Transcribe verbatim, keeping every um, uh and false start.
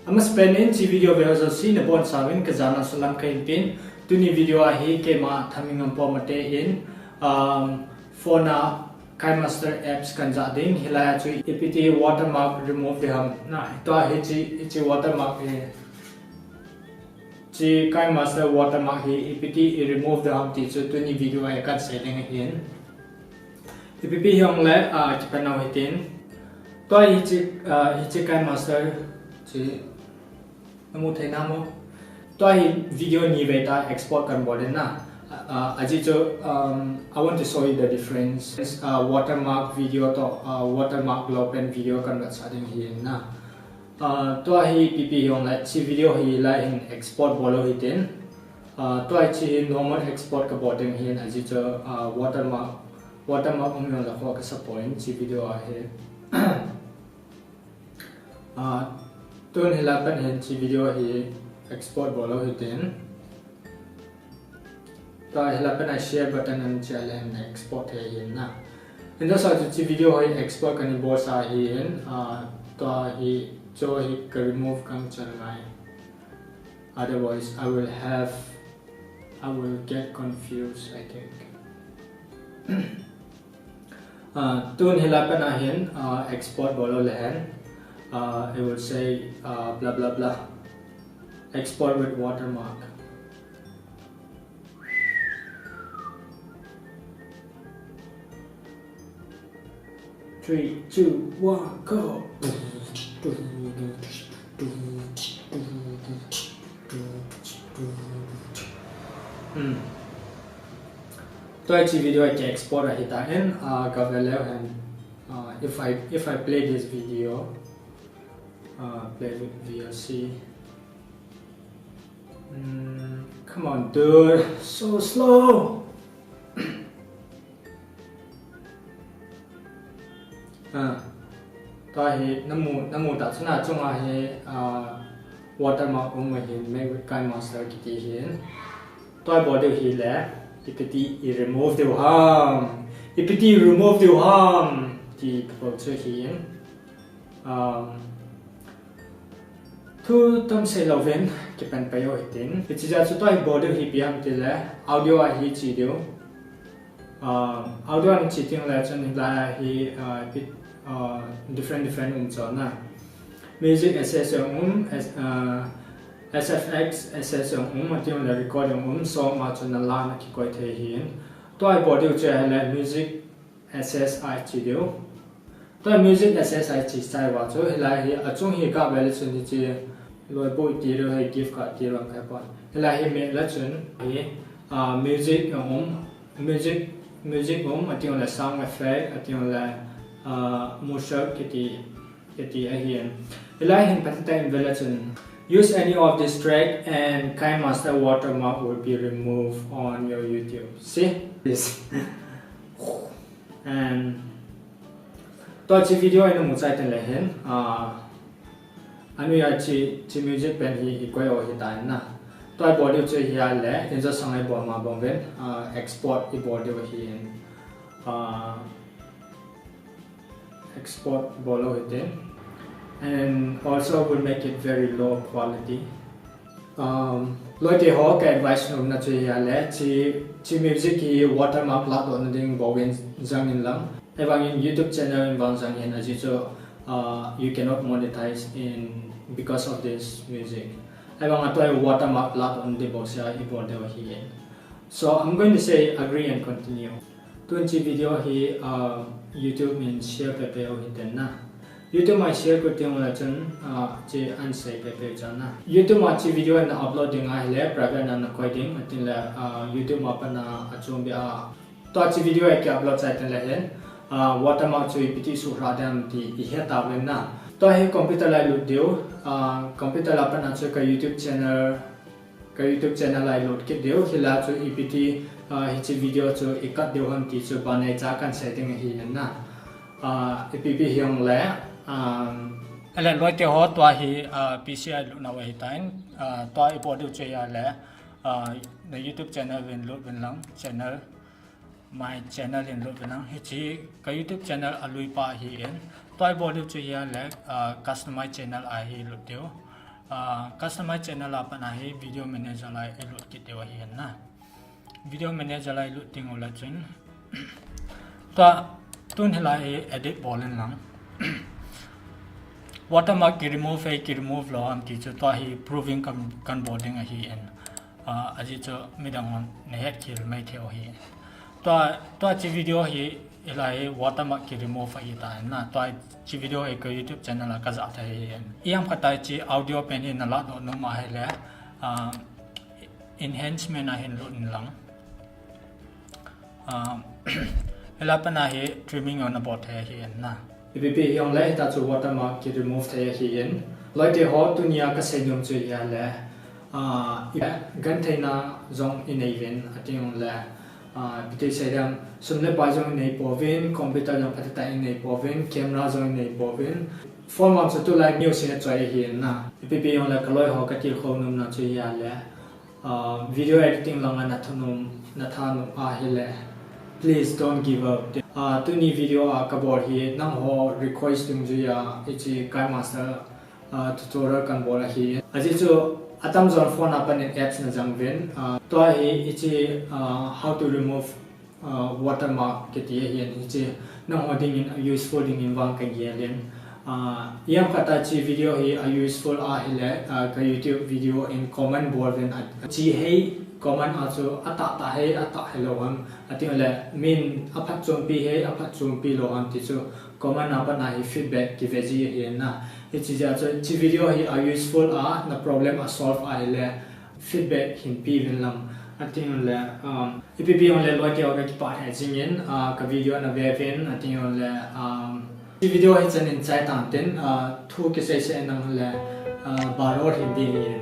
Amasapen in hiche video veho jouse nabonchauvin kajana salam kahin pen. Tuni video a hi keima Thamingam Poma te in, um, phone a KineMaster apps kahin jah ding, hilai a chu ipi ti watermark remove ding ham. Na, tua hiche, hiche watermark hi, hiche KineMaster watermark hi ipi ti i remove ding ham ti chu tuni video a kahin sei ding ahin. Ipi pi hijongle, ah, kipan nau hitin. Tua hiche, ah, hiche KineMaster chu namu thei nam? Tua hi video ni vei tah export kahin bol in na. Ah, ajeh chu, um, I want to show you the difference. Ah, watermark video toh, ah, watermark lou pen video kahin vetsah ding ahin na. Ah, tua hi ipi pi hijongle, hiche video hi lai hin export bol u hitin. Ah, tua hiche hi normal export kabol ding ahin, ajeh chu, ah, watermark, watermark um jongle kho kasa poi hiche video a hi. Ah, tun hilai pen hin hiche video hi export bol u hitin. Tua hilai pen a share button in chia le hin export thei ahin na. Hinla sa chu hiche video hi export kahin bolsa ahin, ah, tua hi chu hi ka remove kahin chal ngai. Otherwise, I will have, I will get confused, I think. Ah, tun hilai pen a hin, ah, export bol u le hen, ah, it will say, ah, blah, blah, blah. Export with watermark. Three, two, one, go. Hmm. Tua hiche video a ka export ahitan, ah, ka ve leu hen, ah, if I, if I play this video, ah, play with V L C. Hmm, come on, dude, so slow. Ah, tua hi namu, namu tah chun achunga hi, ah, watermark um ahin, Make with KineMaster kiti hin. Tua bol diu hile, ipi ti i remove diu ham. Ipi ti i remove diu ham. Ti bol chu hin. Um, thu tam sei louvin, kipan pai u hitin. Hiche jeh chu tua hi bol diu hi ipi ham tile, audio a hi che diu. Um, audio a che teng le chun hilai a hi, uh, bit, uh, different, different um chu na. Music assets jong um, S-, uh, S F X assets jong um, ati le record jong um, song a chun na la na kikoi thei hin. Tua hi bol diu chu hile music assets a che diu. Tua music assets a che chai uva chu, hilai hi, achung hi ka ve le chun hiche, loi bu ti lou hi gift card ti lou ka pa. Hilai hi me le chun, hi, ah, music um, music, music um, ati le sound effect, ati le, ah, motion kiti, kiti ahin. Hilai hin pati ta in ve le chun, use any of this track and KineMaster watermark will be removed on your YouTube. See? This. And tua hiche video a namu chai teng le hin, ah, anuia hiche, hiche music pen hi i koi u ahitan na. Tua i bol diu chu hile, in jo sang i bol ma bang uvin, ah, export i bol diu ahin, ah, export bol u hitin. And also will make it very low quality. Um, loi te ho ka advice nom na chu hile, hiche, hiche music hi watermark ladoh na ding bou in jang in lang. Ahivangin YouTube channel in vang jang in ajeh chu, uh, you cannot monetize in because of this music. Ahivang a tua hi watermark ladoh na ding bou sea i bol diu ahi in. So I'm going to say agree and continue. Tun hiche video hi, uh, YouTube in share peh peh u hiten na. YouTube a share kit ding u le chun, ah, hiche an sei peh peh u chun na. YouTube a hiche video na upload ding ahile, private na na koi ding, ati le, ah, YouTube a pat na achom beh a. Tua hiche video a ka upload chai teng le hin, ah, watermark chu ipi ti suhra ding ti i he tauvin na. Tua hi computer a i lut diu, ah, computer a pat na chu ka YouTube channel, ka YouTube channel a i load kit diu, hilai a chu ipi ti, ah, hiche video chu i cut diu ham ti chu banei cha kahin sei ding ahi in na. Ah, ipi pi hijongle, um, ale loi te ho tua hi, ah, P C a i lut nau ahitan, ah, tua i bol diu chu hile, ah, na YouTube channel vin lut vin lang, channel, my channel in lut vin lang, hiche ka YouTube channel a lui pa ahi in, tua i bol diu chu hile, ah, customize channel a hi lut diu. Ah, customize channel a pat a hi video manager lai ilut kit diu ahi na. Video manager lai lut ding u le chun. Tua tun hilai hi edit bol in lang. Watermark ki remove hei ki remove lou ham ti chu tua hi proving kan, kan bol ding ahi in. Ah, ajeh chu midang hon na het khel mai thei u ahi. Tua, tua chi video hi hilai watermark ki remove ahi ta na. Tua chi video hi ka YouTube channel a ka ja thei ahi. Ijemkhat a chi audio pen hi na la doh nom ahile, ah, enhancement a hin lut in lang. Ah, hilai pat a hi trimming jong na bol thei ahi na. Ipi pi hijongle hita chu watermark ki remove thei ahi in. Loi te ho, tunia ka sei nom chu hi ahile, ah, i, gentheina jong i nei uvin, ati jongle, ah, ipi ti sei ding, sum le pai jong i nei pouvin, computer jong phatah tah i nei pouvin, camera jong i nei pouvin. Phone vang chu tulai mi jousen achoi ahi na. Ipi pi jongle ka loi ho ka tilkhou nomna chu hi ahile, ah, video editing lang a na thanom, na thanom ahile, please don't give up. Ah, tuni video a ka bol hi nangho request dungjuia hiche KineMaster, ah, tutorial kan bol ahi. Ajeh chu atamjon phone a pat in apps na jang uvin. Ah, tua hi hiche, ah, how to remove, ah, watermark kiti ahin, hiche nangho dingin useful dingin vang ka gel in. Ah, ijemkhat a chi video hi a useful ahile, ah, ka YouTube video in comment bol uvin, a, chi hei comment a chu atah tah hei, atah hei lou ham, ati jongle min aphatchompi hei, aphatchompi lou ham ti chu comment a pat a hi feedback ki ve ji ahi na. Hiche jeh a chu chi video hi a useful a, na problem a solve ahile feedback hin pe uvin lang, ati jongle, um, ipi pi jongle loi te ho ka kipah lheh jing in, ah, ka video na ve uvin, ati jongle, um, chi video hi chan in chai tan tin, ah, thu kisei sei nang le, ah, barol hin ding ahi.